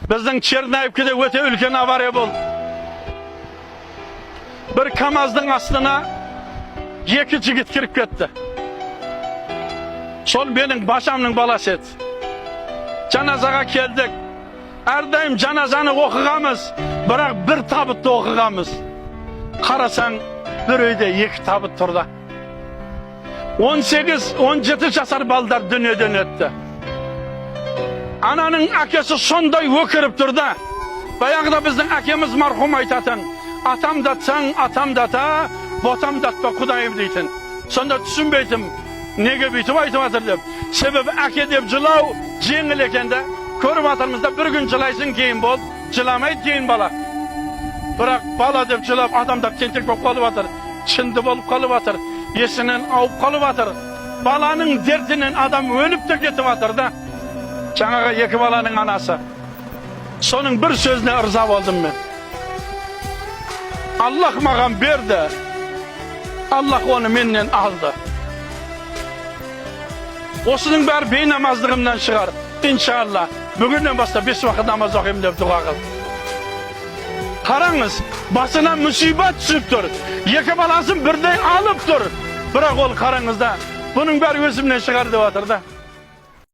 Біздің Черняевкеде өте үлкен авария болды. Бір КамАЗдың астына екі жігіт кіріп кетті. Сол менің башамның баласы еді. Жаназаға келдік. Әрдайым жаназаны оқығанбыз, бірақ бір табытты оқығанбыз. Қарасаң, бір үйде екі табыт тұрды. 18-17 жасар балдар дүниеден өтті. Ананың әкесі сондай өкіріп тұр да. Баяғыда біздің әкеміз марқұм айтатын: «Атамдатсаң, атамдата, ботамдатпа, құдайым», – дейтін. Сонда түсінбейтін, неге бүйтіп айтып жатыр деп. Себебі әке деп жылау жеңіл екен да. Көріп жатырмыз да, бір күн жылайсың, кейін болды, жыламайды кейін бала. Бірақ бала деп жылап, адамдар тентек болып қалып жатыр, шынды болып қалып жатыр, есінен ауып қалып жатыр. Баланың дертінен адам өліп те кетіп жатыр да. Жаңағы екі баланың анасы. Соның бір сөзіне ырза болдым мен. Аллах маған берді. Аллах оны менен алды. Осының бәрі бейнамаздығымнан шығар. Иншалла. Бүгіннен бастап бес уақыт намаз оқимын деп дұға қыл. Қараңыз, басына мүсибат түсіп тұр. Екі баласын бірдей алып тұр. Бірақ ол, қараңыз да, бұның бәрі өзімнен шығар деп жатыр да.